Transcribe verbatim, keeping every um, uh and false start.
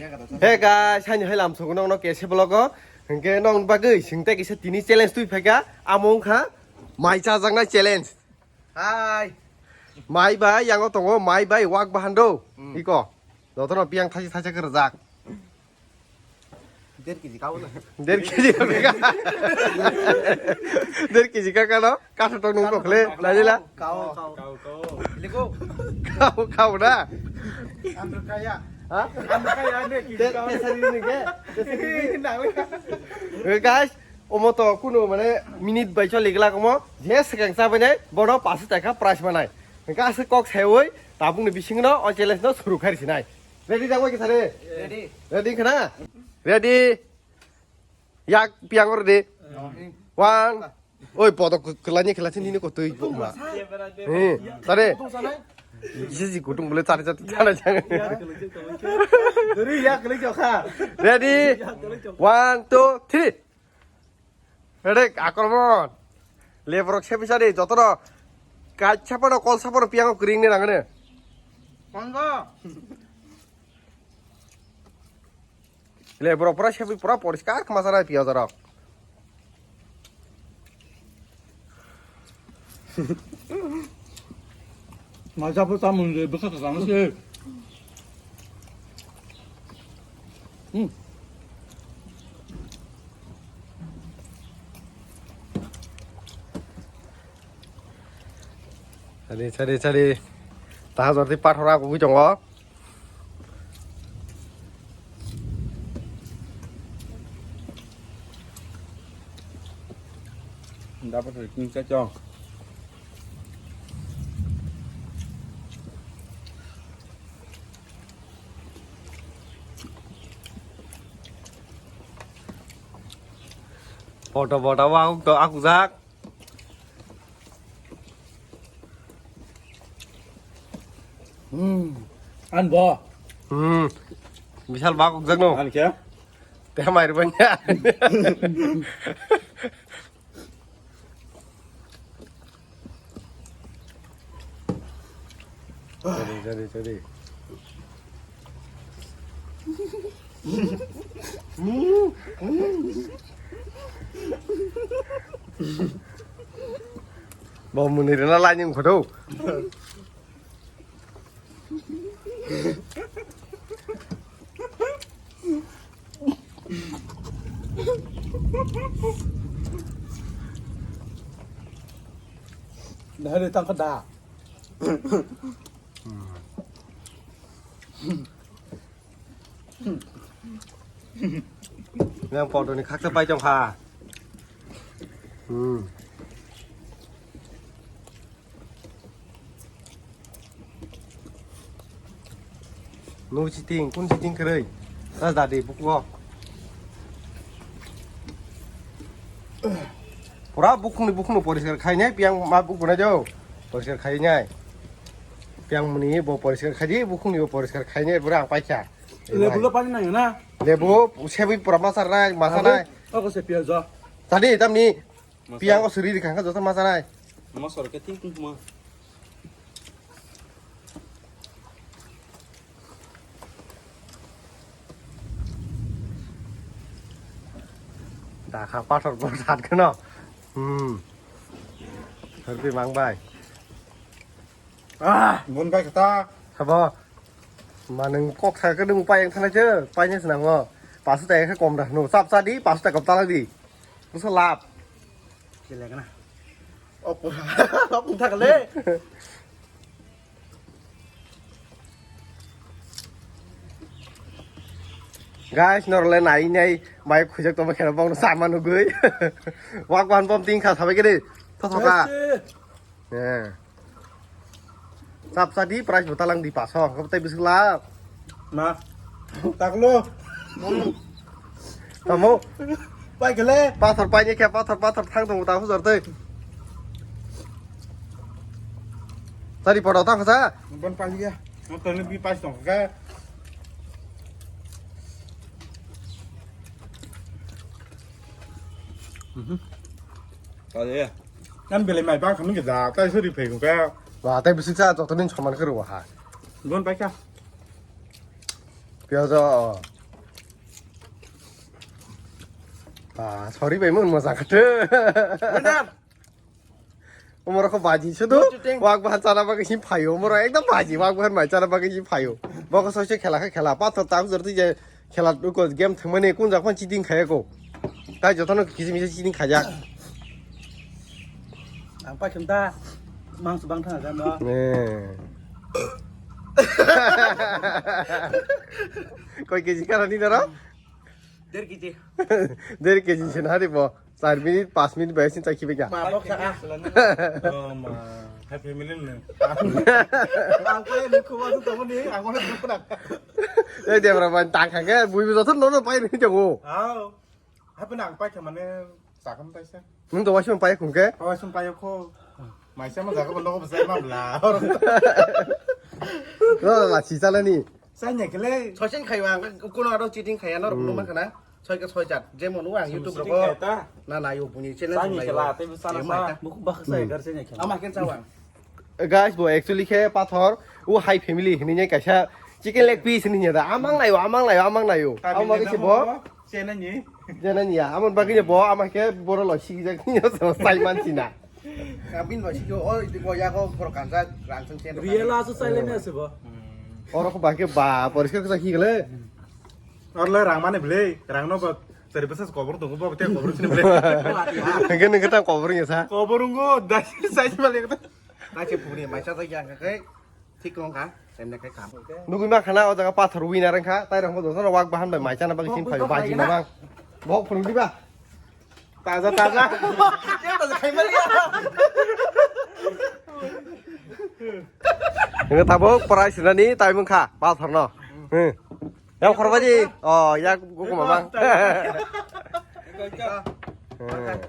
Hey guys, haini hai lam sogo nokno kese vlog o. Hingke nong bagwi singte kisa tini challenge twi phaika. Amo wngkha mai chajaknai challenge. Hai. Mai bai yango tongo, mai bai wak bahando. Hmm. Iko. Jotono piang thaisa thaisa khe rwjak. Der kg kao na. Der kg ka. Der kg ka kano? Kaso tong nung kokle, najila. Kao, kao. Kao, kao. Liko. Kao, kao na. Amro kaya. Ha? Amro kaya ne ki Te-, kao. Tesari ni ke? Tesari ni. Na, na. Eh, guys, omo to kunu mane minute bai choli gla komo. Je sekang chabai nai, bono pasu taka prize manai. Hingke aswk kok saiwi, tabukni bisingno o challenge no suru khai sinai. Ready da bai kisa re? Ready. Ready khana? Ready. Yak piang ready. One. Oi, podo kwlani khela sini ko tui ma. Hmm. Tare. Jiji kutung bole tare tare tare. Dari yak kali kha. Ready. One, two, three. Ready, akromon. Leborok se bisa de, jotono kaisa pono kol sapono piango kring ni nangani. Kongo. Leborok pura sebi pura poriskar khma sana piyaj rok. Maja po tamun de bwsa ta sana se. Hmm. Chari, chari, chari. Taha jorti pathora kugui tongo. Dapat hari ini cocok. Poto poto wa to aku jak. Hmm. An bo. Hmm. Bisal bak uk jak no. An kya? Te mai rubanya. Jadi, jadi, jadi. Bo muni rina lanyung photo. Nahari tang kada. Yang poto ni khaksa pai tong kha. Hmm. Nu chiting, kun chiting kerei. Tas dadi buku. Pura bukhung ni bukhung no poriskar khainai, piang ma buku na jo. Poriskar khainai. Piang muni bo poriskar khaidi, bukhung ni bo poriskar khainai, pura ang paikha. Lebu lo pani nai na. Lebu, sebi pura masar nai, masa nai. Ako se piaja. Tadi tamni. Piang o suri rikha kha joto ma chanai. Ma sor khe thik thik ma. Da kha pathor bo sat kheno. Hmm. Harbi mang bai. Ah, bon bai kata. Sabo. Manung kok sa ke dung pai yang thanai che, pai ni senang o. Pasu ta khe kom da. No, chap cha di, pasu ta kom ta di. Busa lap. Chile kana. Opo. Opo thak le. Guys, norle nai nai mai khujak to khera bong sama nugui. Wak wan bom ting kha sabai kiri. Tho tho ka. Guys, eh. Chap cha di, price bo talang di paso, ko tei bisik la. Ma. Taklo. Tamo. Pai gele. Pathor pai ni khe, pathor, pathor thang tong ta hujor tei. Tari podo thang sa. Bon pai ya. Mo tani bi pai tong ka. Mhm. Pai ya. Nan belai mai bang khamni khe da, tai sori phai khe. Wa, tai bisik cha, joto nin soman khe rw ha. Gon pai kha. Piaja, Ah, sorry bai, mun moja khatho. Winner. Umoro ko baji sudu. Good shooting. Wak bahan chana bagwi sim phayo. Umoro ekdom baji, wak bahan mai chana bagwi sim phayo. Boko soi soi khela kha khela. Pathor tak jor twi je khela ko game thangmani kun jak phan cheating khaya ko. Tai jotono kisi misi cheating khajak. Ang pa khemta mang subang thang jan do. Eh. Koi keji kana ni daro? Der keji. Der keji sin hari bo. Char minute, pas minute bai sin chakhi bega. Ma bok sa. Oh ma. Hai family ni. Ang pa ni khuwa su tamo ni, ang ko duk na. Eh, dia berapa tang kha ke? Bui bu jotono no pai ni jago. Au. Hape nang pai khe mane chakam taisa. Nung to waisung pai khung ke? Waisung pai kho. Maisa ma jaga bondo ko bsai ma bla. No, la si chala ni. Sai ne kele. Soising khaiwa ang kuno aro cheating khaiya no rok numa khana. Soi ka soi chat. Jemon wa ang YouTube rok. Na na yo buni channel. Sai ne kela te bsala sa. Muk bak sai gar sai ne kela. Ama ken chawang. Guys, bo actually khe pathor, o hai family hinwi nai kaisa chicken leg piece hinwi da. Amang nayo, amang nayo, amang nayo. Amo bagwi se bo. Chenani. Chenani ya, amon bagwi bo, ama khe boro lo sigi jak ni so sai man sina. Kabin ba sigi o, o ya ko boro kansa rang sung chen. Real asu sai le ne se bo. Oro ko ba khe ba, poriskar khe hi gele. Orle rang mane bele, rang no ba, seri besas kobor tongo ba, te kobor sini bele. Hengke nengke tang kobor ya sa. Kobor ungo, dai sai male. Kaisa puri maisa ta yang kai thik long kha, semne kai kam. Nugui ma khana o jaga pathor winner wngkha, tai rok jotono wak bahan bai mai chana bagwi sin phaio baji na bang. Bok phunuk diba? Taja taja. Taja khai mali ya. Nge tabok prize nani tai mung kha pathor no. Hmm. Yang khorbaji. Oh, yak gukuma bang. Hmm.